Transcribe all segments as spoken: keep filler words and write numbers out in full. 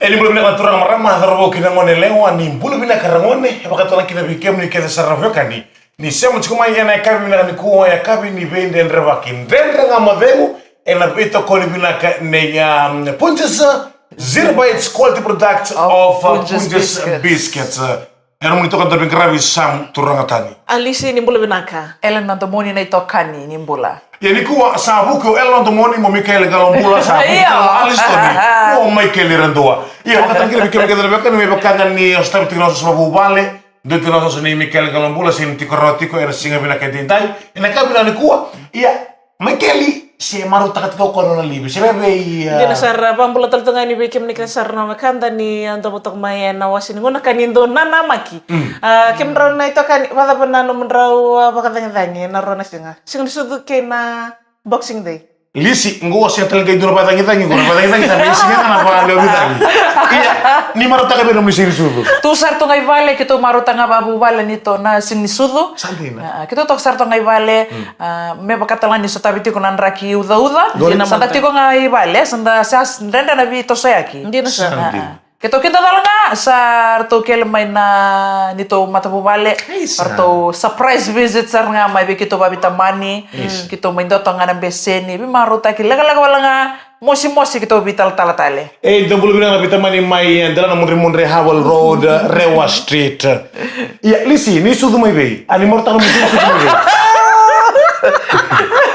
E ni bula vinaka na turaga, marama, cauravou kei na gone yalewa, ni bula vinaka ragone. E vakatotolo kina vei kemuni kece sara na veiwekani ni sema tiko mai ena yakavi vinaka nikua, yakavi ni veidredrevaki. Dredre ga mo cegu ena veitokoni vinaka nei, um, Punjas, uh, Zero Bites Quality Product of, uh, Punjas Biscuits. Biscuits. Era muni toka da veiqaravi Sam, turaga tani. Alisi, ni bula vinaka. Ellen Nadomoni, na itokani, ni bula. Ia nikua sa vuki o Ellen Nadomoni, mo Mikaele Qalobula, sa vuki o Alisi Toni, mo Mikaele Radua. Ia vakatagila vei kemuni kece na veiwekani, me vaka ga ni o sotavi tiko na osooso vakavuvale, dua tiko na osooso nei Mikaele Qalobula, sega ni tiko rawa tiko ena siga vinaka edaidai, ena yakavi vinaka nikua. Ia, Maikeli, se marautaka tiko o koya na nona livi, se vevei, a? Dina sara, vakabula tale tu ga yani vei kemuni kece sara na wekada ni a domo toka mai ena wase ni gauna ka ni dou nanamaki. Mm. A, kemudrau na itokani, vakacava na nomudrau, a, vakacagicagi ena rua na siga? Siga ni Sucu kei na Boxing Day. Lisi, qo se tale qai dua na vakacagicagi, qo na vakacagicagi sa vei siga ga na vakalewe cagi. Ia, ni marautaka vei nomuni Siga ni Sucu? Tu sara tu ga i vale, keitou marautaka ga vakavuvale ni to na Siga ni Sucu. Sa dina. A, keitou toka sara tu ga i vale, mm, a, me vakatala ni sotavi tiko na draki ucauca. Dina. Sa da mada tiko ga i vale, sa da sa dredre na veitosoyaki. Dina sara. Sa dina. A, a. Keitou kidacala ga, sa ratou kele mai na neitou matavuvale. Isa. Ratou surprise visit sara ga mai vei keitou vaveitamani. Isa. Keitou mai dua toka ga na beseni, veimarautaki lekaleka wale ga. Mosimosi keitou veitalatala tale. E, dou bula vinaka na veitamani mai, e, Delana Mudremudre, Howell Road, Rewa Street. Ia, Lisi, ni sucu mai vei? A, ni marautaka nomuni Siga ni Sucu mai vei?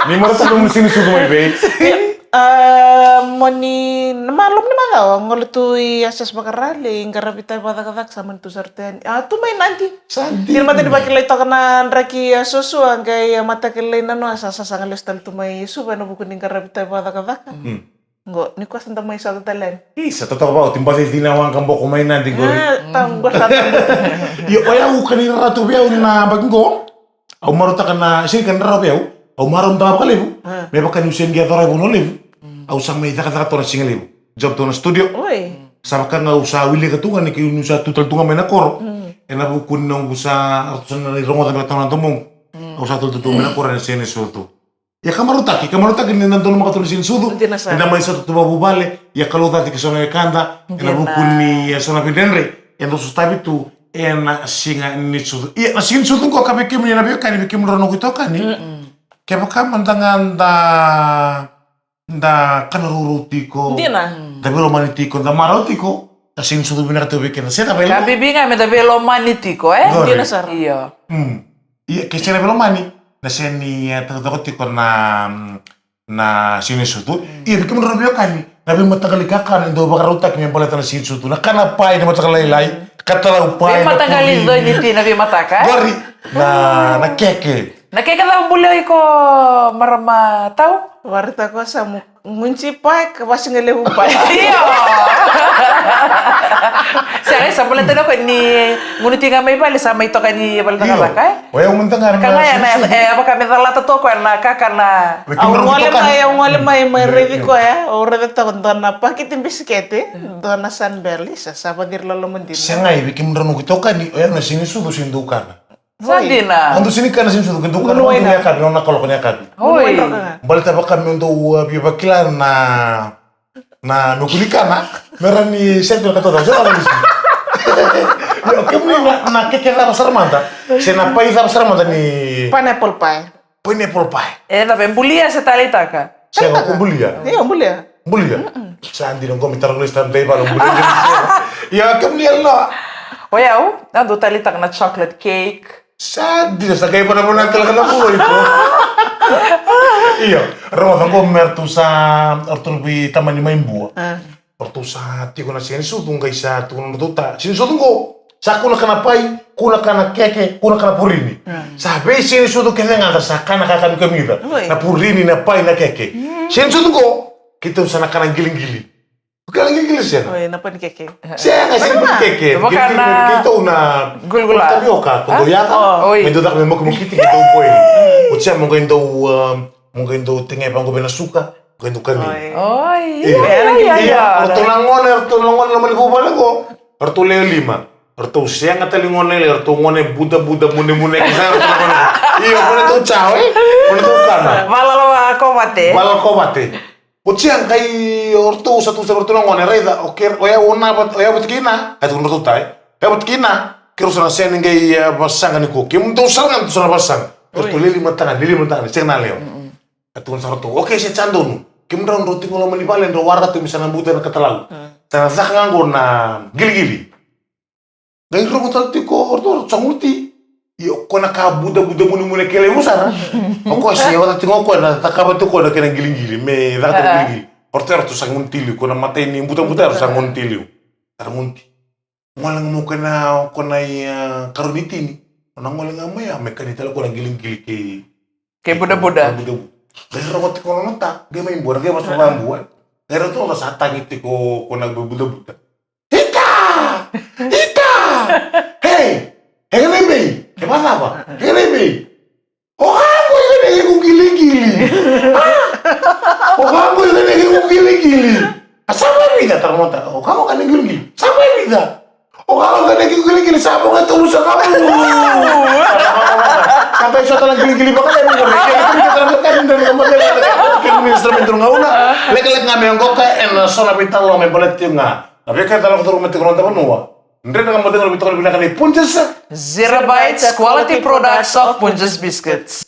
Ni marautaka nomuni Siga ni Sucu mai vei? A, moni, na malom ni macawa, gole tu i S S Vakarale, i qaravi tai vakacakacaka, sa mani tu sara tu yani. A, tu mai Nadi. Sa dina. Kena mata ni vakilai toka na draki, a, suasua, qai, a, matakilai na noa, sa, sa, sa sasaga lesu tale tu mai Suva, ena vuku ni qaravi tai vakacakacaka. Mm. Qo, nikua sa da mai sota tale yani. Ih, sa totoka vau, ti baci dina waqa boko mai Nadi qori. E, tau qo sa tau. Io, o yau ka ni rarawa tu vei au na yabaki qo. Au marautaka na, sega ni ka ni rarawa vei au. Au marau beka vakalevu. E. Me vaka niu se qai cora e Vanua Levu. Mm. Au sa mai cakacaka tu na siga levu. Job tu na studio. Oi. Sa vaka ga au sa wilika tu ga ni keitou sa tu tale tu ga mai na koro. Mm. Ena vuku ni noqu sa, ratou sa na rogoca beka tu na domoqu. Mm. Au sa tu tale tu mai na koro ena Siga ni Sucu. Ia ka marautaki, ka marautaki ni da donumaka tu na Siga ni Sucu. Dina sara. Ni da mai sota tu vakavuvale, ia kalouca tiko e so na wekada, ena vuku ni, e, so na veidredre eda sotavi tu ena Siga ni Sucu. Ia na Siga ni Sucu qo ka vei kemuni na veiwekani, vei kemudrau na noqu itokani. Mm-mm. Kevaka mada ga da, da kana rourou tiko. Dina. Da veilomani tiko, da marau tiko. Na Siga ni Sucu vinaka tu vei keda. Se da veilomani. Ka bibi ga me da veilomani tiko, e? Qori. Dina sara. Io. Mm. Ia, ke sega ni veilomani, na sega ni, e, taucoko tiko na, na Siga ni Sucu. Mm. Ia, vei kemudrau na veiwekani, na veimataqali kakana e dau vakarautaki me baleta na Siga ni Sucu. Na kana pai, na mataka lailai, mm, katalau pai, na veimataqali puri. Dua ni tina veimataka, e? Qori, na, na keke. Na keke cava bulia o iko, marama Tau? Waritaka o Samu. Gunu ti pai, ka vasigalevu pai. Io. Sega, sa baleta na koya ni gunu ti ga mai vale, sa mai toka ni vale cakacaka, e? Io. O yau mada ga na ka ga ya na, e, vaka me calata toka na kakana. Au gole mai, au gole mai, mai raici koya, au raica toka dua na pakete bisikete, dua na Sunbell, isa, sa vadiri loloma dina. Sega, e vei kemudrau na noqu itokani, o yau na Siga ni Sucu sega ni dau kana. Sa dina. Au dau sega ni kana Siga ni Sucu, ke dau kana, gunu waina, na yakavi, na kaloko ni yakavi. Oi. Gunu waina. Baleta vaka meu dau, uh, via vakila na, na meu kua ni kana, me rawa ni sega ni kana, ka toka, sa na lisi. Io, kemuni na, na keke cava sara mada, se na pai cava sara mada ni? Pineapple pie. Pineapple pie. E cava, e bulia se taleitaka? Sega, o bulia. Io, bulia. Bulia? Mm-mm. Sa dina, qo me tara lesu tale mai vale, bulia. Ia, kemuni yalewa? O yau, au dau taleitaka na chocolate cake. Sa dina, sa qai vanavana tale ga na bula iko. Io, rogoca qo me ratou sa, ratou veitamani mai Bua. A. Ratou sa tiko na Siga ni Sucu, qai sa tiko na nodratou ta. Siga ni Sucu qo, sa kua na kana pai, kua na kana keke, kua na kana purini. Mm. Sa vei Siga ni Sucu kece ga da sa kana kakana kamica. Oi. Na purini, na pai, na keke. Mm. Siga ni Sucu qo, keitou sa na kana qiligili. Kana qiligili sega. Oi, na panikeke. Sega, sega na panikeke. Vaka na qiligili, keitou na gulugula, tapioka, ko dou yaca. Oi. Me dou caka me mokimokiti, keitou boil. Oti ya mo qai dou, um, mo qai dou tege vaqo vei na suka. Qai dau kani. Oi. Oi. Io. Ia, ia, ia. Ia, o ratou na gone, o ratou na gone loma ni vuvale qo. O ratou lewe lima. O ratou sega tale ni gone, o ratou gone budabuda, munemuneki sara o ratou na gone. Io, gone dau cawa, e? Gone dau kana. Valala kovate. Valala kovate. Oti ya qai o ratou sa tu sa ratou na gone, raica, o ke, o yau na vata, o yau vata kei na, ka tukuna ratou tai. O yau vata kei na, keirau sa na sega ni qai, e, vasaqa nikua. Kemudou sara ga, dou sa na vasaqa. Oi. Ratou lili mada ga, lili mada ga, sega na lewa. Mm-mm. Ka tukuna sara ratou, okay, se sa donu. Kemudrau drau tiko loma ni vale, drau waraka tu me sa na buta na katalau. Mm. Sa na caka ga qo na qiligili. Qai rogo tale tiko o ratou, sa gunuti. Io, ko na ka budabuda munemune ke levu sara. O koya se vata tiko o koya na cakava tiko na kena qiligili, me caka tiko na qiligili. O ratou, o ratou sa gunuti liu, ko na matai ni budabuda, o ratou sa gunuti liu. Sa gunuti. Gole ga mai o koya na, o koya na, e, karua ni tini. O na gole ga mai ya, me kani tale o koya na qiligili kei, kei budabuda. Budabuda. Qai rogo tiko na nota, qai mai bua, qai vasu vabua. Qai rogo tiko sa tagi tiko o koya na budabuda. Ita! Ita! Hei! Hei, nei mei! Ke vacava? Hei, nei mei! O kako i kene keku qiligili! A! O kako i kene keku qiligili! A sa mai vica, tara mata. O kako kene qiligili? Sa mai vica? O kako kene keku qiligili? Sa boga tolu sa kamu! Sa bai sota na qiligili vakalevu. Kemuni sara me duru gauna. Lekaleka ga me oqoka ena so na veitalanoa me baleti tiko ga na veika e lako curuma tiko na noda vanua. Dredre ga mo cegu na veitokoni vinaka nei Punjas. Zero Bites Quality Products of Punjas Biscuits.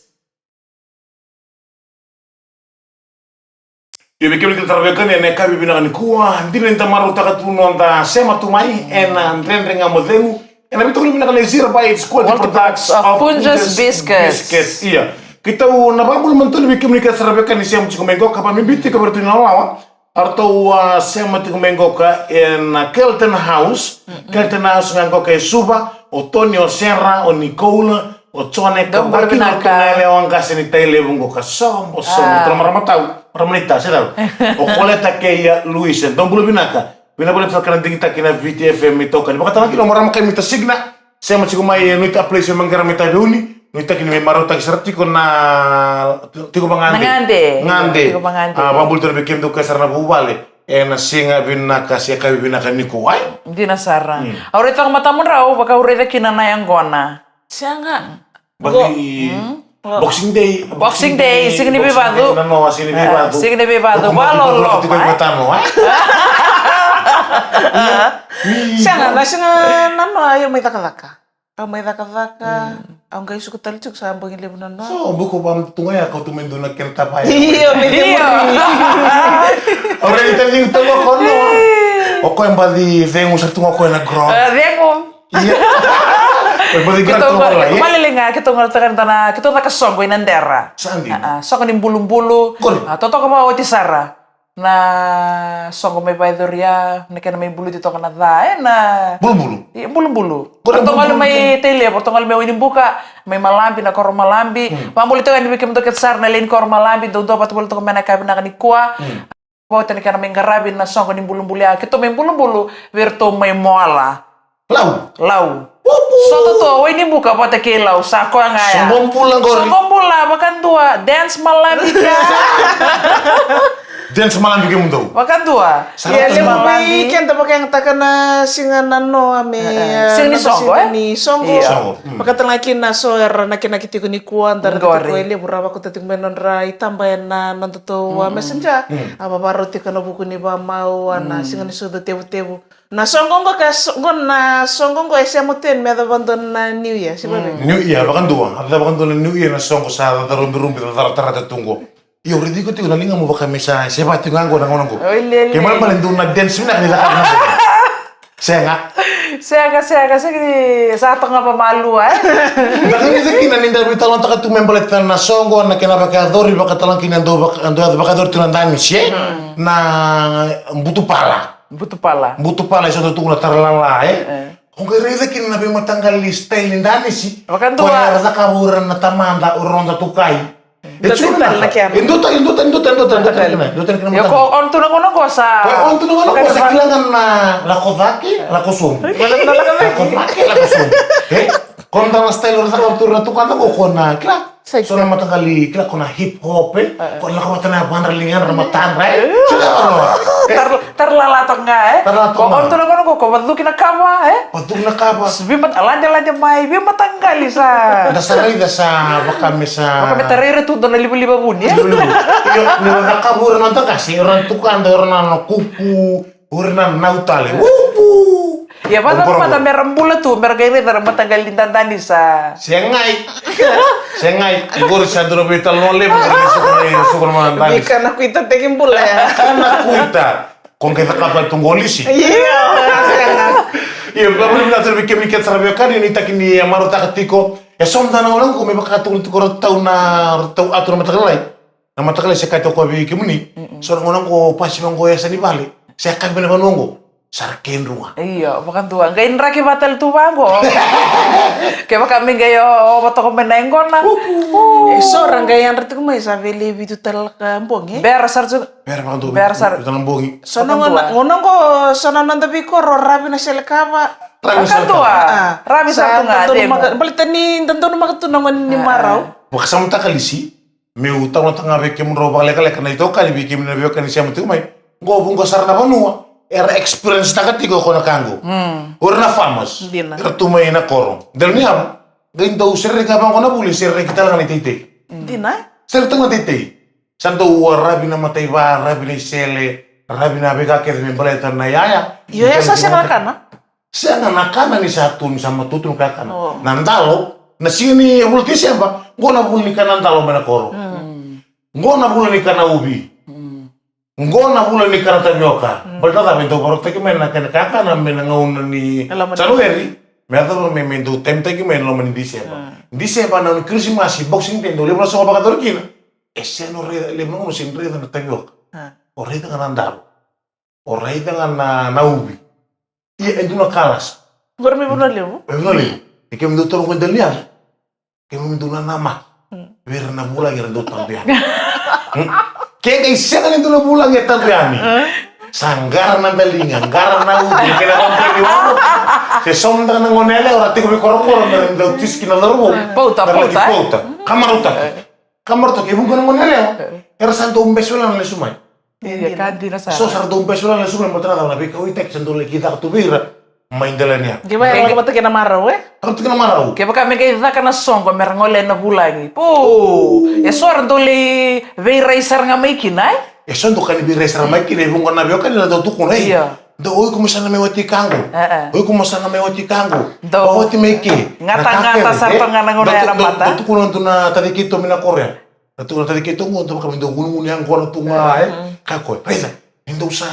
Io, vei kemuni kila tara vei kani ena yakavi vinaka nikua, dina ni da marautaka tu noda sema tu mai ena Dredre ga mo cegu ena veitokoni vinaka nei Zero Bites Quality Products of Punjas Biscuits. Ia, keitou na vakabula mada tale vei kemuni kila tara vei kani sema tiko mai qo ka vakabibi tiko vei ratou na lalawa. Eratou a sema tiko mai qoka ena Kelton House. Kelton House ga qoka e Suva, o Tony, o Sera, o Nicole, o Jone, ka bula vinaka na yalewa qase ni Tailevu qoka, sobo sobo. Tara marama tau, marama ni ta, se tau. O Koleta kei a Luisa, dou bula vinaka. Vinaka vakalevu sara kena digitaki na Viti F M itokani. Vakatara kina o marama kai Mita Signa. Sema tiko mai e nuitaki, a place me maqera me taveuni, nuitaki ni me marautaki sara tiko na tiko vagade. Gade. Tiko vagade. A, vakabula tiko vei kemudou kece sara na vuvale ena siga vinaka se yakavi vinaka nikua. Dina sara. Au raica ga matamudrau, vakau raica kina na yaqona. Sega. Boxing Day. Boxing Day, siga ni veivacu. Nanoa, siga ni veivacu. Siga ni veivacu. Valoloma. Sega, na siga nanoa, io mai cakacaka. Au mai cakacaka, au qai suka tale tiko sa bogi levu na noa. So, buko vamatuga ya, kau tu mai dua na kena tavaya. Io, me io. Au raica tale tiko ga o koya. O koya e baci cegu sara tu ga o koya na ground. Cegu. Io. Koya e baci ground tu ga o koya. Malele ga, keitou gole taka na, keitou caka soqo i Nadera. Sa dina. Soqo ni bulubulu. Totoka vakaoti sara. Na soqo mai Vacoria, na kena mai buluti toka na ca, e na bulubulu. Io, bulubulu. Ratou gole mai Tailevu, ratou gole mai Wainibuka, mai Malabi, na koro Malabi. Vakabula toka yani vei kemudou kece sara na lewe ni koro Malabi, dou dua vata voli toka mai na yakavi vinaka nikua. Vauta na kena mai qaravi na soqo ni bulubulu ya, keitou mai bulubulu vei ratou mai Moala. Lau. Lau. Sota tu o Wainibuka vata kei Lau, sa koya ga ya. Soqo bula qori. Soqo bula, vakadua, dance Malabi ya. Dance Malabi kemudou. Vakadua. Ia, levu vei keda vakayagataka na siga nanoa me, siga ni soqo, e? Ni soqo. Soqo. Vakatale ga kina so era nakinaki tiko nikua, da raica tiko e levu ra vakauta tiko mai nodra itaba ena nodatou messenger. A vavarau tiko ena vuku ni vamau, a na siga ni sucu tevutevu. Na soqo qo ka so-, qo na soqo qo e sema tu yani me yacova dua na New Year, se vavei? New Year, vakadua. A yacova vakadua na New Year na soqo sa caca rubirubi, caca ratarata tu qo. Io, raici iko tiko na ligamu vaka me sa seva tiko ga qo na gauna qo. Oi, lele. Ke malemale dua na dance vinaka ni cakava na qo. Sega. Sega, sega, sega ni sa toka ga vamalua, e? Na ka ni cakina ni da veitalanoataka tu me baleta na soqo, na kena vakayacori, vakatale ga kina dau vaka-, dau vakayacori tu na danisi, e? Na butupala. Butupala. Butupala e so tu na taralala, e? O qai raica kina na veimataqali style ni danisi. Vakadua. Koya era cakava o ira na tamada, o ira noda tukai. E dua tale na kena. E dua tale, e dua tale, e dua tale, e dua tale kena. E dua tale, e dua tale kena mataqali. Io, ko on tu na gauna qo sa. Ko on tu na gauna qo sa kila ga na lako cake, lako sobu. Lako cake, lako sobu. E? Ko na style o ira cakava tu o ira na tukada qo, ko na kila. Sa i So na mataqali kila ko na hip hop, e? E, e. Ko na lako vata na yavadra, ligadra, na matadra, e? E. Sa na varo. E. Tar, taralala toka ga, e? Taralala toka ga. Ko, o tu na gauna ko, ko vacuki na kava, e? Vacuki na kava. S-, veimat-, lade, lade mai, veimataqali sa. Da sa raica sa vaka me sa. Vaka me tarai ira tu dua na livaliva vuni, e? Livaliva. Io, ni ra cakava o ira na noda qase, o ira na tukada, o ira na, na kuku, o ira na nau tale. Upu! Ia, vata, vata, me ra bula tu, me ra qai raica na mataqali dadani sa. Segai. Segai. Qori sa dua na veitalanoa levu, qori suka na, suka na madadani. Vika na kuitataki bula, ya. Ka na kuita. Ko qai cakava tu qo, Lisi. Io, sega. Io, vavinavinaka vei kemuni kece sara veiwekani, ni taki ni, e, marautaka tiko. E so mada na gauna qo me vaka tukuna tiko ratou na, ratou atu na mataka lailai. Na mataka lailai se kaya toka vei kemuni. Mm-mm. So na gauna qo pasi vaqo e yasa ni vale. Se kaya vei na vanua qo. Sa ra kedrua. Io, vakadua. Qai draki vata tale tu vaqo. Kevaka me qai o, o vatoka mai na yaqona. Upu. E so ra qai yadra tiko mai sa vei le vitu tale na ka bogi. Bera sara tu. Bera vakadua. Bera sara. Vitu tale na bogi. So na gauna, gauna qo, so na noda veikoro, ravi na sele kava. Ravi na sele kava. Vakadua. A. Ravi sara tu ga, dodonu maka, baleta ni dodonu maka tu na gauna ni marau. Vakasamataka, Lisi. Meu taunataka ga vei kemudrau vakalekaleka na itokani, vei kemuni na veiwekani sema tiko mai. Qo vuqa sara na vanua era experience taka tiko ko na ka qo. Mm. O ira na farmers. Dina. Era tu mai na koro. Dela ni yavu. Qai dau sereki vaqo na vula, sereki tale ga na iteitei. Dina. Sereki tale ga na iteitei. Sa dau ravi na mataiva, ravi na isele, ravi na veika kece me baleta na iyaya. Io, ya sa sega na kana. Sega na kana ni sa tu, ni sa matutu na kakana. O. Na dalo, na siga ni vula Tiseba, qo na vula ni kana dalo mai na koro. Mm. Qo na vula ni kana uvi. Mm. Qo na vula ni kana tavioka. Mm. Baleta na cava? E dau varautaki mai na kena kakana mai na gauna ni Janueri. Me yacova me, me dau taimtaki mai na loma ni Tiseba. Mm. Tiseba na gauna ni Kirisimasi, Boxing Day, dau levu na soqo vakayacori kina. E sega ni raica, levu na gauna sega ni raica na tavioka. Mm. O raica ga na dalo. O raica ga na, na uvi. Ia e dua na kalasa. Qori me vanua levu. Me vanua levu. E kemudou toro qo dela ni yavu. Kemudou nanamaki. Mm. Vei ira na vulagi era dau tadu yani. Mm. Ke qai sega ni dua na vulagi e tadu yani. Mm. Sa qara na daliga, qara na uvi, kena vampa ni wavu. Se so mada na gone yalewa, ra tiko vei korokoro, me ra dau tisi ki na cauravou. Pauta, pauta, e? Pauta. Ka marauta. E. Ka marauta, ke vuqa na gone yalewa. E. Era sa dau bese wale na lesu mai. Ia, ka dina sara. So sa ra dau bese wale na lesu mai, baleta na cava? Na veikauwaitaki sa dau lai caka tu vei ira mai dela ni yavu. Qai vaka era lako vata kei na marau, e? Lako vata kei na marau. Kevaka me qai caka na soqo, me ra gole na vulagi. Pô! O. E so era dau lai veirai sara ga mai kina, e? E so dau ka ni veirai sara mai kina, e vuqa na veiwekani era dau tukuna, e? Ia. Dau, o iko mo sa na mai wati ka qo. E, e. O iko mo sa na mai wati ka qo. Dau. Wati mai ke. Gatagata sara toka ga na gauna era mata. Dau tukuna tu na taci keitou mai na koro ya. Na tukuna taci keitou qo, dau vaka me dau gunugunu yaqona tu ga, e? Mm. Kaya o koya, raica, ni dau sa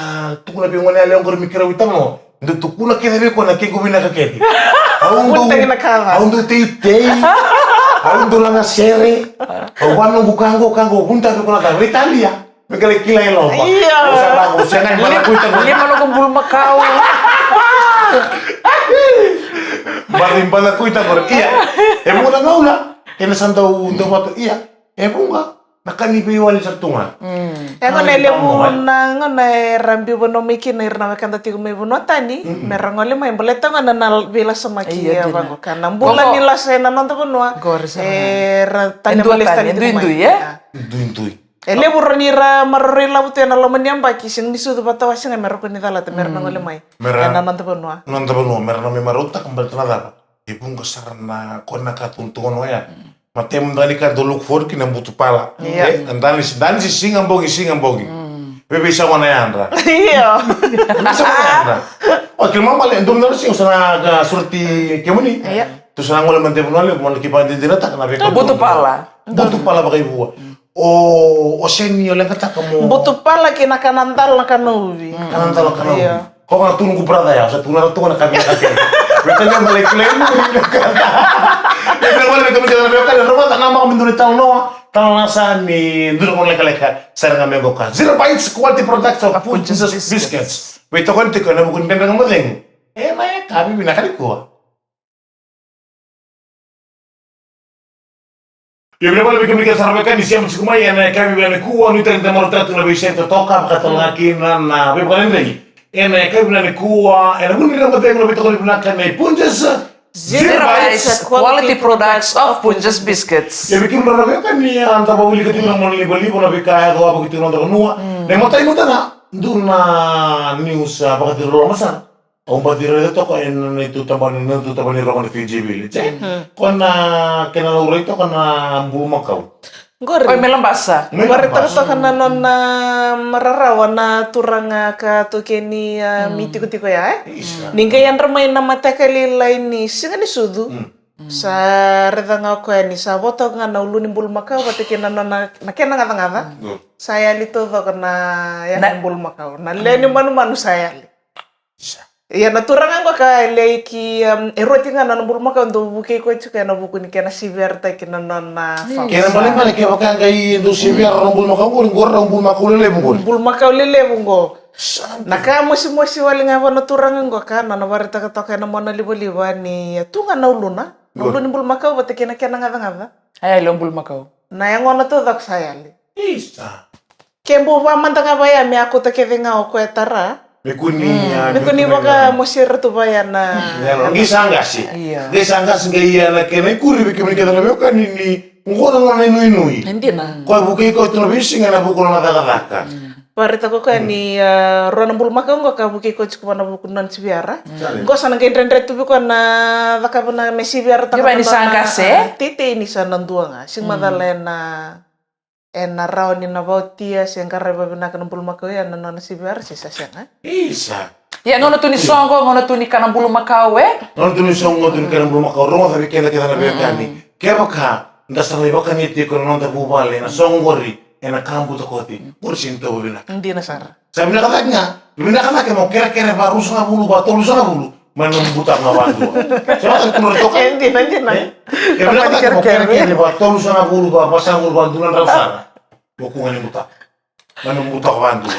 tukuna vei gone yalewa qori me keirau italanoa. Dau tukuna kece vei koya na kequ vinaka kece. Au dau, au dau teitei. Au dau lagasere. Au vanoqu ka qo, ka qo, vunitaka vei koya na cava? Veitalia. Me qai lai kila e loma. Io. Au sa lako, au sa qai balakuita qori. Lima loko bulumakau. Balakuita qori. Ia. E vuqa na gauna. Kena sa dau, dau vata, ia. E vuqa na ka ni veiwali sara tu ga. Mm. E gona e levu na gauna era biu vanua mai kina ira na wekada tiko mai vanua tani, mm-mm, me ra gole mai, baleta gona na veilasamaki. Io, e dina. Vaqo ka na bula ni lasa ena noda vanua. Qori sara. Era tani, e dua, baleta tani, tani e duidui, e? A. Duidui. E levu ra ni ra maroroi lavo tu ena loma ni yabaki, sega ni sucu vata wase ga me ra kua ni calata, me ra na gole mai. Mm. Me ra, ena noda vanua. Noda vanua, me ra na mai marautaka, baleta na cava? E vuqa sara na, ko na ka tu, tu gona ya. Mm. Matai mada ni ka dau look forward kina butu pala. Ia. E, danisi, danisi siga bogi, siga bogi. Mm. Veiveisau na yadra. Io. Veiveisau na yadra. O, kila mada, e dua mada na siga, au sa na, a, sureti kemuni. Ia. Tou sa na gole mada i Vanua Levu, mada na kei vakadinadinataka na veika. Butu pala. Butu pala vakaivua. Mm. O, o sega ni o leqataka mo. Butu pala kei na kana dalo, na kana uvi. Mm. Kana dalo, kana uvi. Io. Ko ga tu noqu brother ya, sa tukuna tu ga na ka vinaka kece. Me tani a malai kilai mu. Io, kila vale me kemuni na veiwekani, rogoca na maka me dua na italanoa, talanoa sa ni dua na gauna lekaleka, sa ra ga me qoka. Zero Bites Quality Products of Punjas Biscuits. Veitokoni tiko ena vuku ni Dredre Ga Mo Cegu. Ena yakavi vinaka nikua. Io, vinaka vakalevu vei kemuni kece sara veiwekani ni sema tiko mai ena yakavi vinaka nikua, nuitaki ni da marautaka tu na veisere totoka, vakatalega kina na veivakadinadina. Ena yakavi vinaka nikua, ena vuku ni Dredre Ga Mo Cegu, na veitokoni vinaka nei Punjas Zero Bites, quality products of Punjas Biscuits. Ia vei kemudou na veiwekani, a, da vakavulica tiko na monalivaliva, na veika e yaco vakavulica tiko na noda vanua. Na imatai mada ga, dua na news, a, vakaciroloma sara. Au baci raica toka ena neitou tabana, neitou tabana ni rogo na Fiji Village, e? Ko na kena laurai toka na bulumakau. Qori. Qori mai Labasa. Mai Labasa. Qori toka na nona, mm, rarawa na turaga ka tokeni, a, mi tikotiko ya, e? Isa. Ni qai yadra mai na mataka lailai ni siga ni sucu. Sa raica ga o koya ni sa vo toka ga na ulu ni bulumakau vata kei na nona, na kena gacagaca. Sa yali taucoko na yaya ni bulumakau. Na lewe ni manumanu sa yali. Sa. Ia na turaga qo ka e lei ki, um, e roti ga na nona bulumakau, dau vukei koya tiko ena vuku ni kena siverataki na nona, a, fau. Kena balebale kevaka qai dau sivera na bulumakau qori, qori na bulumakau lelevu qori. Bulumakau lelevu qo. Sa. Na ka mosimosi wale ga vua na turaga qo ka nona vakaraitaka toka ena monalivaliva ni, e, tu ga na uluna. Na ulu ni bulumakau vata kei na kena gacagaca. A yali o bulumakau. Na yagona taucoko sa yali. Isa. Ke bau vakamada ga vaya me a kauta kece ga o koya e tara. Me kua ni, mm, a, me kua ni vakamosira tu vaya na. Qai sa qase. Ia. Qai sa qase qai ia na kena ikuri vei kemuni kece na veiwekani ni qo na nona inuinui. E dina. Koya vukei koya tu na veisiga ena vuku na nona cakacaka. Vakaraitaka o koya ni, a, rua na bulumakau qo ka vukei koya tiko vua na vuku ni nona siviara. Qo sa na qai dredre tu vei koya na cakava na me siviarataka. Teitei ni sa na dua ga. Sega ni macala ena, ena rawa ni na vaotia se qaravi vakavinaka na bulumakau ya na nona siviara se sa sega. Isa. Ia, gauna tu ni soqo, gauna tu ni kana bulumakau, e? Gauna tu ni soqo, gauna tu ni kana bulumakau, rogoca vei keda kece na veiwekani. Kevaka da sa lai vakani tiko na noda vuvale ena soqo qori, ena ka butakoci, qori sega ni tauva vinaka. Dina sara. Sa vinaka cake ga, vinaka cake mo kerekere va ruasagavulu, va tolusagavulu, mai na butako ga vadua. Sa vaka tu na toka. E dina, dina. E? E vinaka cake mo kerekere va tolusagavulu, va vasagavulu, va dua na drau sara. Mo kuga ni butako. Mai na butako vadua.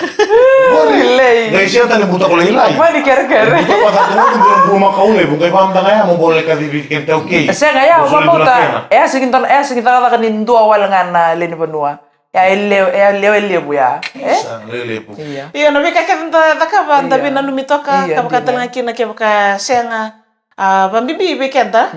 Qori lei. Qai sega tale butako lailai. Mai ni kerekere. Butako vadua, bulumakau levu, qai vamada ga ya mo bole kacivi kena taukei. Sega ya, mo soli vakabauta. E a sega ni dua, e a sega ni cakacaka ni dua wale ga na lewe ni vanua. Ya e lewe, ya e lewe levu ya. E? Sa lewe levu. Ia. Io, na veika kece da cakava, da veinanumi toka, ka vaka tale ga kina kevaka sega, a, vabibi vei keda.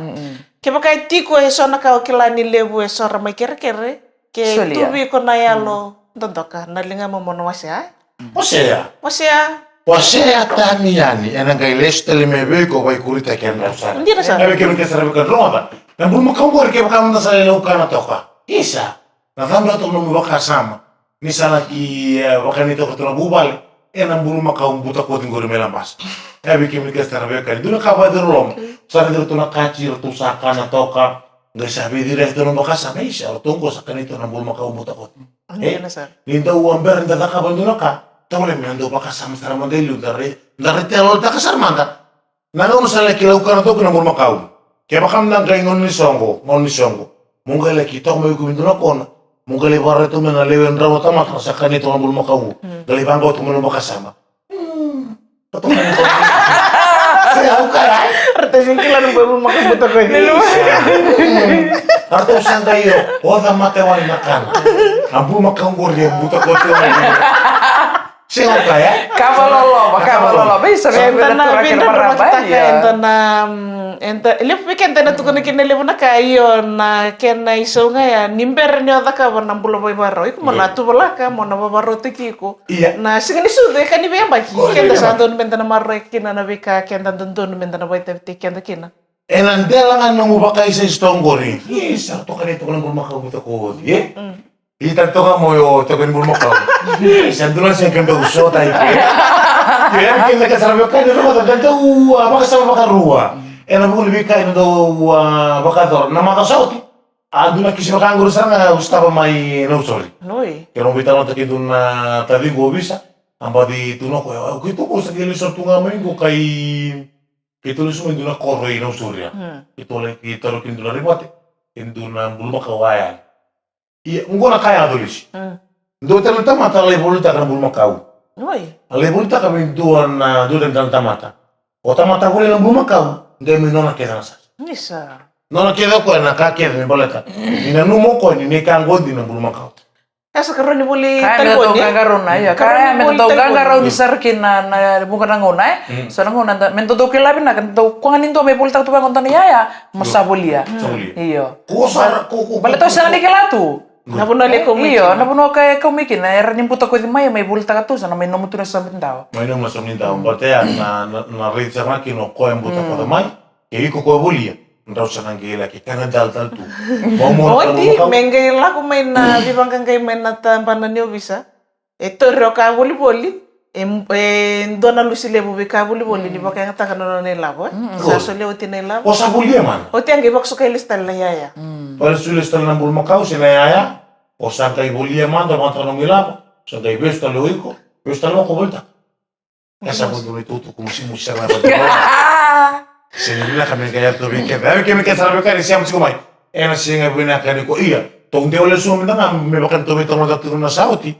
Kevaka e tiko eso na ka o kila ni levu eso ra mai kerekere, ke tu vei iko na yalo dodoka, na liga mo na wasea. Wasea. Wasea. Wasea tani yani, ena qai lesu tale mai vei iko, vaikuritaki ena drau sara. Dina sara. Na vei kemuni kece sara vei ka droga. Na bulumakau qori kevaka mada sa lai laukana toka. Isa. Na cava toka nomu vakasama ni sa laki, e, vakani toka tu na vuvale ena bulumakau butakoci qori mai Labasa. E vei kemuni kece sara veiwekani, dua na ka vakaciroloma. Sa raici ratou na kaci, ratou sa kana toka. Qai sa veiciraki tu na vakasama, isa, ratou qo sa kani toka na bulumakau butakoci. E? Ni dau a bera ni da cakava dua na ka, tovolea me dau vakasama sara mada e liu, da rai, da rai tela tale sara mada. Na gauna sa laki laukana toka na bulumakau. Kevaka mada qai gauna ni soqo, gauna ni soqo. Mo qai laki toka mai vei iko me dua na kona. Mo qai lai vakaraica tu mai na lewe drau na tamata sa kani toka na bulumakau. Qai lai vaqo tu mai na vakasama. Ratou sa kila na bulumakau butakoci. Ratou sa qai oca mate wale na kana. A bulumakau qori e butakoci. Sega o kaya. Ka valoloma, ka valoloma. Isa, me vei na tura kena marama, ia. Eda na, mm, eda, levu vei keda eda na tukuna kina levu na ka, io, na kena isau ga ya, ni bera ni o cakava na bula vaivarau. Iko mo na tuvalaka, mo na vavarotaki iko. Ia. Na siga ni sucu, e ka ni veiyabaki. Keda sa donu meda na maroroya kina na veika, keda dodonu meda na vakaitavitaki keda kina. Ena dela ga nomu vakaisa isto qori. Isa, toka ni toka na bulumakau butakoci, e? Ita toka mo yo toka ni bulumakau. Sa dua na sega keda usota iko. Ia, keda ka sara veka ni rogoca, da dau, a, vakasama vakarua. Ena vuku ni veika eda dau, a, vakayacora. Na macawa sa oti. A dua na kisi vaka qori sara ga au sotava mai Nausori. Oi. Keirau veitalanoataka kei dua na taciqu o Visa. A baci tu na koya. Au keitou qo sa qai lesu tu ga mai qo kai. Keitou lesu mai dua na koro i Nausori ya. Keitou lai, keitou lai kei dua na ripote. Kei dua na bulumakau a yali. Ia, qo na ka e yaco, Lisi. Dua tale na tamata a lai volitaka na bulumakau. Oi. A lai volitaka vei dua na, dua tale na tamata. O tamata voli na bulumakau, qai mai nona kece na sasa. Isa. Nona kece o koya na ka kece me baleta. Ni nanuma o koya ni, ni ka qo dina na bulumakau. E sa karua ni voli talivoni. Kaya me dau qaqarauna, ia. Kaya me dau qaqarauni sara kina na vuqa na gauna, e. So na gauna da, me dau dau kila vinaka, dau koya ga ni dua me volitaka tu vaqo dua na yaya, mo sa volia. Sa volia. Io. Ko sa, ko, ko, baleta o sega ni kila tu. Na vanua le kau mai kina. Io, na vanua ka e kau mai kina, era ni buta koci mai, mai volitaka tu, sa na mai nomu tu na sobe ni dawa. Mai nomu na sobe ni dawa, baleta ya, na, na, na raici sara ga kina o koya e buta koci mai. Ke iko ko volia, drau sa na qai laki kana daldal tu. Oti, me qai lako mai na veivaqaqai mai na tabana ni ovisa. E tauri o ka volivoli, e, e dua na lusi levu vei ka volivoli, ni vakayagataka na nona ilavo, e. Sa solia oti na ilavo. O sa volia mada. Oti a qai vakasukai lesu tale na yaya. Vakasukai lesu tale na bulumakau se na yaya, o sa qai volia mada, vakayagataka na nomu ilavo, sa qai vesu tale o iko, vesu tale o ko volitaka. E sa bau dua na itukutuku musumusu sara na vata. Sega ni vinaka me qai yaco vei keda. Yaco vei keda sara vei keda ni sema tiko mai. Ena sega vinaka ni ko ia. Tou dewa lesu mada ga me vaka ni tou veitalanoataka tiko na sa oti.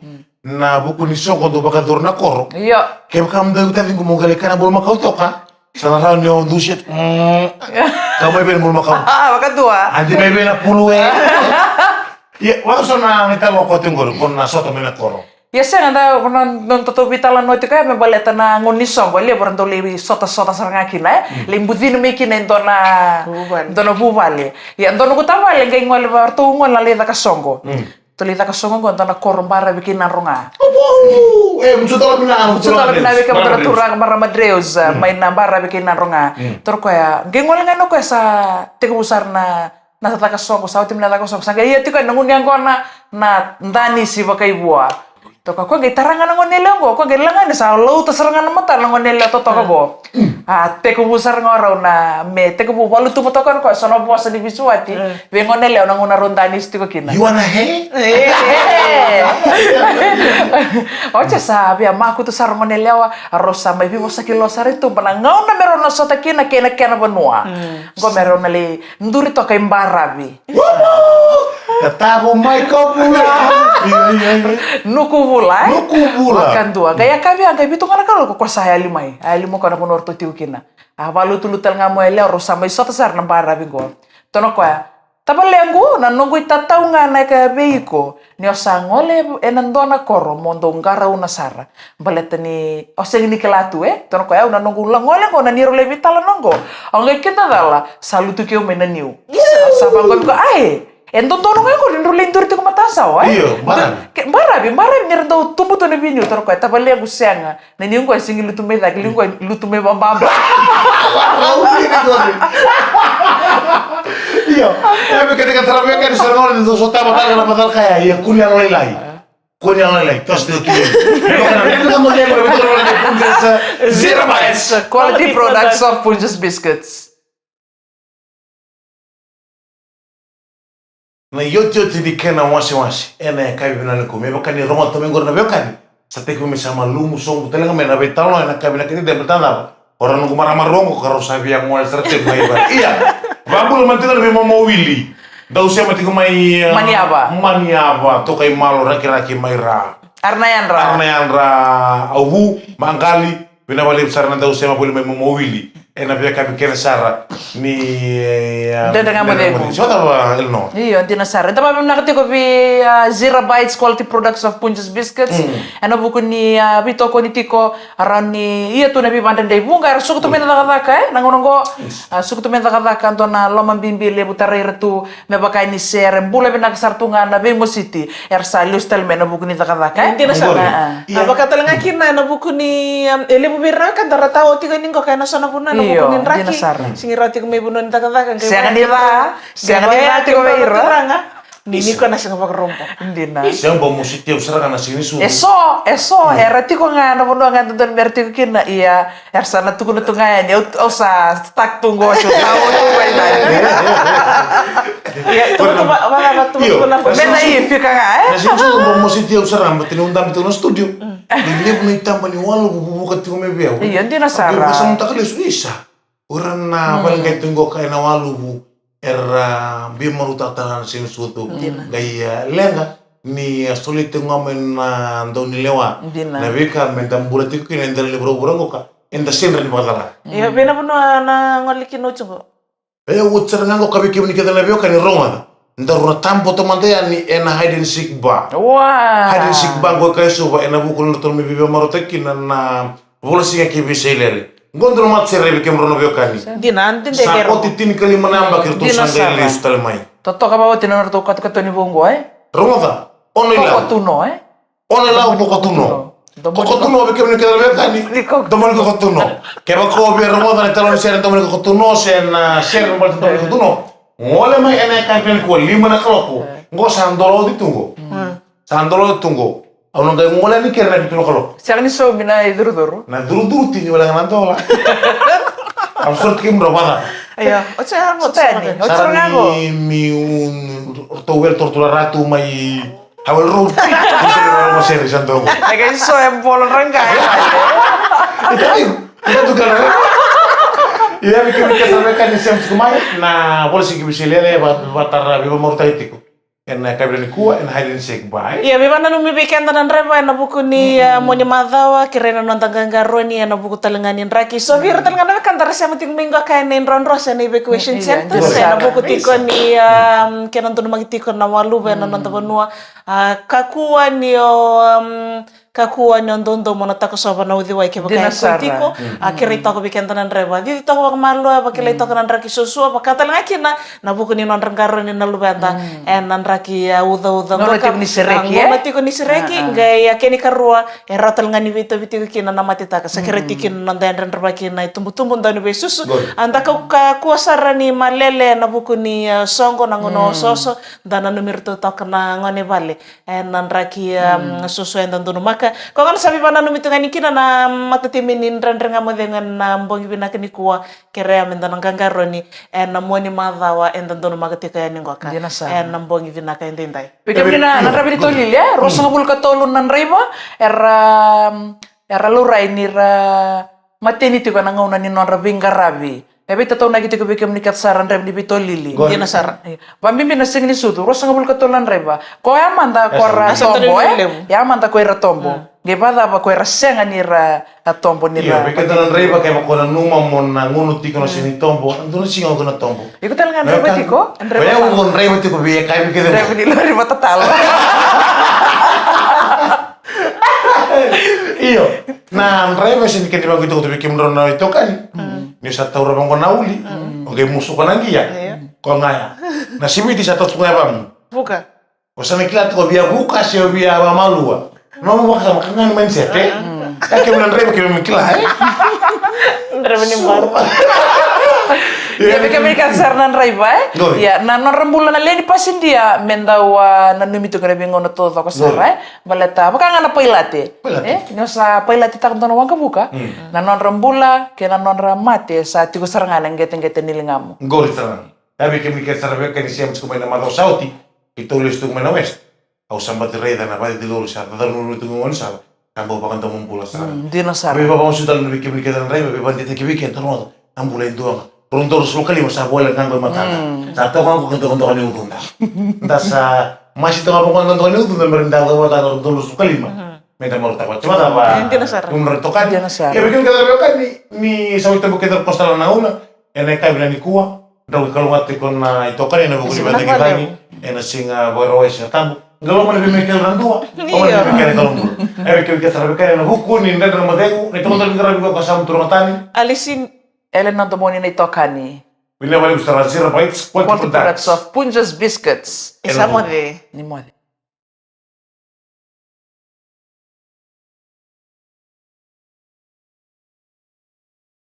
Na vuku ni soqo dau vakacuru na koro. Io. Kevaka mada vei taciqu mo qai kana bulumakau toka. Sa na rawa ni o dusia. Ka mai vei na bulumakau. Vakadua. Adi mai vei na pulu e. Ia, vaka so na veitalanoa ko tiko qori, ko na sota mai na koro. Ia sega da, na, na tatou veitalanoa tiko ya me baleta na gauna ni soqo, e levu era dau lai sotasota sara ga kina, e? Lai bucini mai kina e dua na, dua na vuvale. Ia, dua noqu tavale, qai gole vei ratou gole na lai caka soqo. Tou lai caka soqo qo, dua na koro baravi kei Nadroga. E, musu tala vina, musu tala vina vei kemudou na turaga marama Dreus, mai na baravi kei Nadroga. Toro koya, qai gole ga na koya sa tekivu sara na na caka soqo, sa oti mai na caka soqo, sa qai ia tiko na gunu yaqona na danisi vakaivua. Toka koya qai tara ga na gone yalewa qo, koya qai lagani sa lauta sara ga na mata na gone yalewa totoka qo. A tekivu sara ga o rau na me tekivu valutu toka na koya, so na vosa ni Visuati vei gone yalewa na gauna rau danisi tiko kina. You wanna hang? Oti sa via makutu sara gone yalewa, a rau sa mai vivosaki lo sara i tuba na gauna me rau na sota kina kei na kena vanua. Qo me rau na lai duri toka i baravi. Ka tavo mai ka vula. Nuku vula, e? Nuku vula. Vakadua. Qai yakavi ya qai vitu ga na kaloko ko sa yali mai. A yali mai ko na vanua ratou tiko kina. A valutulutu tale ga mo yalewa rau sa mai sota sara na baravi qo. Tono koya. Tavalequ, na noqu itatau ga na ka vei iko. Ni o sa gole ena dua na koro mo dau qarauna sara. Baleta ni o sega ni kila tu, e? Tono koya au na noqu la gole qo na ni rau lai veitalanoa qo. Au qai kidacala sa lutu keu mai na niu. Sa vaqo viko, ai, e dodonu ga qo ni drau lai duri tiko matasawa, e? Io, baravi. Baravi, baravi ni ra dau tubu tu na viniu, tono koya tavalequ sega. Na niu qo e sega ni lutu mai cake, liu qo e lutu mai vababa. Io, e me kete ka tara vei kete sa gole ni dau sotava tale na macala kaya, ia kuli yalo lailai. Kua ni yalo lailai, toso tiko kina. Zero Bites, quality products of Punjas Biscuits. Na iotioti ni kena wasewase ena yakavi vinaka nikua, me vaka ni rogoca tiko mai qori na veiwekani. Sa tekivu me sa malumu sobu tale ga mai na veitalanoa ena yakavi vinaka nikua, me tacava. O rau noqu marama rua qo ka rau sa via gole sara tiko mai vale. Ia, vakabula mada tiko na veimama o Wili. Dau sema tiko mai, e, Maniava. Maniava, toka i Malo, Rakiraki mai ra. Ara na yadra. Ara na yadra, au vu, maqali, vinaka vakalevu sara na dau sema voli mai mama o Wili. Ena veiyakavi kece sara ni, e, Dredre Ga Mo Cegu. Sota va, Eleanor. Io, dina sara. Eda vakavinavinaka tiko vei, a, Zero Bites Quality Products of Punjas Biscuits. Ena vuku ni, a, veitokoni tiko, a rawa ni ia tu na veivadredrei vuqa era suka tu mai na cakacaka, e, na gauna oqo. A, suka tu mai na cakacaka, dua na loma bibi levu tarai ira tu me vaka ni sere, bula vinaka sara tu ga na veimositi. Era sa lesu tale mai na vuku ni cakacaka, e? Dina sara. A, a. A, vaka tale ga kina na vuku ni, um, e levu vei ira na wekada ra tao tiko ni qo ka ena so na vanua na vuku ni draki. Io, dina sara. Sigi rawa tiko mai vanua ni cakacaka, qai sega ni ca, sega ni ca tiko vei ira. Ni, ni ko na sega vakarobo. Dina. Sega, bau mositi au sara ga na siga ni sucu. E so, e so, era tiko ga na vanua ga dodonu mera tiko kina, ia, era sa na tukuna tu ga yani, au, au sa stuck tu qo, au sa tau tu ga yani. Ia, tu, tu, va, va, va, tu, tu, na, me na i fika ga, e? Na siga ni sucu, bau mositi au sara ga, baleta niu dabe tiko na studio. Ni levu na itaba ni waluvu vuka tiko mai vei au. Ia, dina sara. Au vakasamataka lesu, isa. O ira na vale qai tu qo ka ena waluvu, era, a, biu marautaka tale na siga ni sucu. Dina. Qai, a, leqa ni, a, soli tiko ga mai na dau ni lewa. Dina. Na veika me da bula tiko kina e dela ni vuravura qo ka eda sega ni vakacala. Ia, vei na vanua na gole kina oti qo? E, oti sara ga qo ka vei kemuni kece na veiwekani rogoca. Daru na taboto mada yani ena hide and seek bar. Wa. Hide and seek bar qo e Kaisuva, ena vuku ni ratou mai veivakamarautaki kina na Vola Siga kei Veisailele. Qo dua na matasere vei kemudrau na veiwekani. Dina, dina. Sa oti tinikalima na yabaki ratou sa qai lesu tale mai. Totoka vakaoti na nodratou katokatoni vou qo, e? Rogoca, Ono i Lau. Kokotuno, e? Ono i Lau, Kokotuno. Kokotuno. Kokotuno, vei kemuni kece na veiwekani. Domo ni Kokotuno. Kevaka o via rogoca na italanoa ni sere Domo ni Kokotuno se na sere na baleta Domo ni Kokotuno, gole mai ena yakavi nikua, lima na kaloko. Qo sa dola oti tu qo. Sa dola oti tu qo. Au na qai gole yani kere na vitu na kaloko. Sega ni saumi na icurucuru. Na curucuru tini wale ga na dola. Au soti kemudrau vacava. Io, oti sara qo, oti sara qo. Sara ni mi, ratou wele torotoro ratu mai Howell Road. Ito ni wale masere sa dogo. Ai, kai so e bolo rangai. Ito, ito, ito tu kala. Ia, vei kemuni kece na veiwekani sema tiko mai na Vola Siga kei Veisailele, va, vatara, veivakamarautaki tiko. Ena yakavi nikua, ena hide and seek bar. Ia, veivakananumi vei keda na draiva ena vuku ni, ah, mua ni macawa, kerei na noda qaqaroni ena vuku tale ga ni draki. So vei ira tale ga na wekada ra sema tiko mai qo ka ena idrodro se na evacuation centre, se ena vuku tiko ni, ah, kena donumaki tiko na waluva ena noda vanua. Ah, kakua ni o, um, kakua ni o doudou mo na takosova na uciwai kevaka e tiko. A kerei toka vei keda na draiva. Cici toka vakamalua, vakilai toka na draki suasua, vaka tale ga kina na vuku ni nodra qaqaroni na luveda ena draki, ah, ucauca. Gauna tiko ni sereki, e? Gauna tiko ni sereki, qai a kena ikarua, e rawa tale ga ni veitauvi tiko kina na matetaka. Sa kerei tiko kina na noda yadredrevaki na itubutubu, dau ni veisusu. A da kakua sara ni malele ena vuku ni, ah, soqo, na gauna osooso, da nanumi iratou toka na gone vale. Ena draki, um, suasua eda donumaka. Ko gona sa veivakananumi tu ga ni kina na matatimi ni Dredre Ga Mo Cegu ena bogi vinaka nikua, kerea meda na qaqaroni ena mua ni macawa eda donumaka tiko yani qoka. Dina sara. Ena bogi vinaka edaidai. Vei kemuni na, na draiva ni tolili, e? Ruasagavulu ka tolu na draiva era, era laurai ni ra mateni tiko ena gauna ni nodra veiqaravi. E veitataunaki tiko vei kemuni kece sara draiva ni veitolili. Dina sara. Io. Vabibi na Siga ni Sucu, ruasagavulu ka tolu na draiva. Koya mada ko ra tobo, e? Ia mada ko ira tobo. Qai vacava ko ira sega ni ra, a, tobo ni ra. Io, vei keda na draiva, kevaka ko nanuma mo na gunu tiko na siga ni tobo, dua na siga ko na tobo. Iko tale ga draiva tiko? Koya ko draiva tiko vei yakavi kece. Draiva ni lori vakatatalo. Io, na draiva se ni kena vakaitokotoko vei kemudrau na itokani. Ni sa taura vaqo na uli, o qai musuka na qia. Io. Ko ga ya. Na simiti sa tau tiko ya vamu. Vuka. O sa na kila tiko via vuka se o via vamalua. Nomu vakasama ka ga ni mindset, e? Ka kemuni na draiva keimami kila, e? Draiva ni baro. Ia, vei kemuni kece sara na draiva, e? Qori. Ia, na nodra bula na lewe ni pasidia, me dau, a, nanumi tiko na veigauna taucoko sara, e? Baleta, vaka ga na pailate. Pailate. E? Ni o sa pailatetaka dua na waqavuka, na nodra bula kei na nodra mate sa tiko sara ga ena qeteqete ni ligamu. Qori sara ga. Ia, vei kemuni kece sara veiwekani sema tiko mai na macawa sa oti, keitou lesu tiko mai na West. Au sa bati raica na vale ni lori sa cacaru nunu tu ga gaunisala. Sa bau vakadomobula sara. Mm, dina sara. Veivakamasu tale na vei kemuni kece na draiva, veivakadeitaki vei keda, rogoca. Na bula e dua ga. Rua na udolu ruasagavulu ka lima sa voleka ga qo e matada. Sa toka ga qo ka dokadoka ni ucuda. Da sa masi toka ga qo na dokadoka ni ucuda, me ra da cava tale rua na udolu ruasagavulu ka lima. Me da marautaka vata. Dina sara. Dina sara. Ia vei kemuni kece na veiwekani, ni sa oi tabu kece ko sa tala na gauna, ena yakavi nikua. Drau kalougata tiko na itokani ena vuku ni vakatakitaki ena siga Vakarauwai, Siga Tabu. Qai lomani vei Michael na dua. Lomani vei Michael na dua. E vei kemuni kece sara veiwekani ena vuku ni Dredre Ga Mo Cegu, na itokani ni qaravi qo ko Samu Turaga Tani. Alisin. Ellen Nadomoni na itokani. Vinaka vakalevu sara, Zero Bites Quality Products of Punjas Biscuits. E sa moce. Ni moce.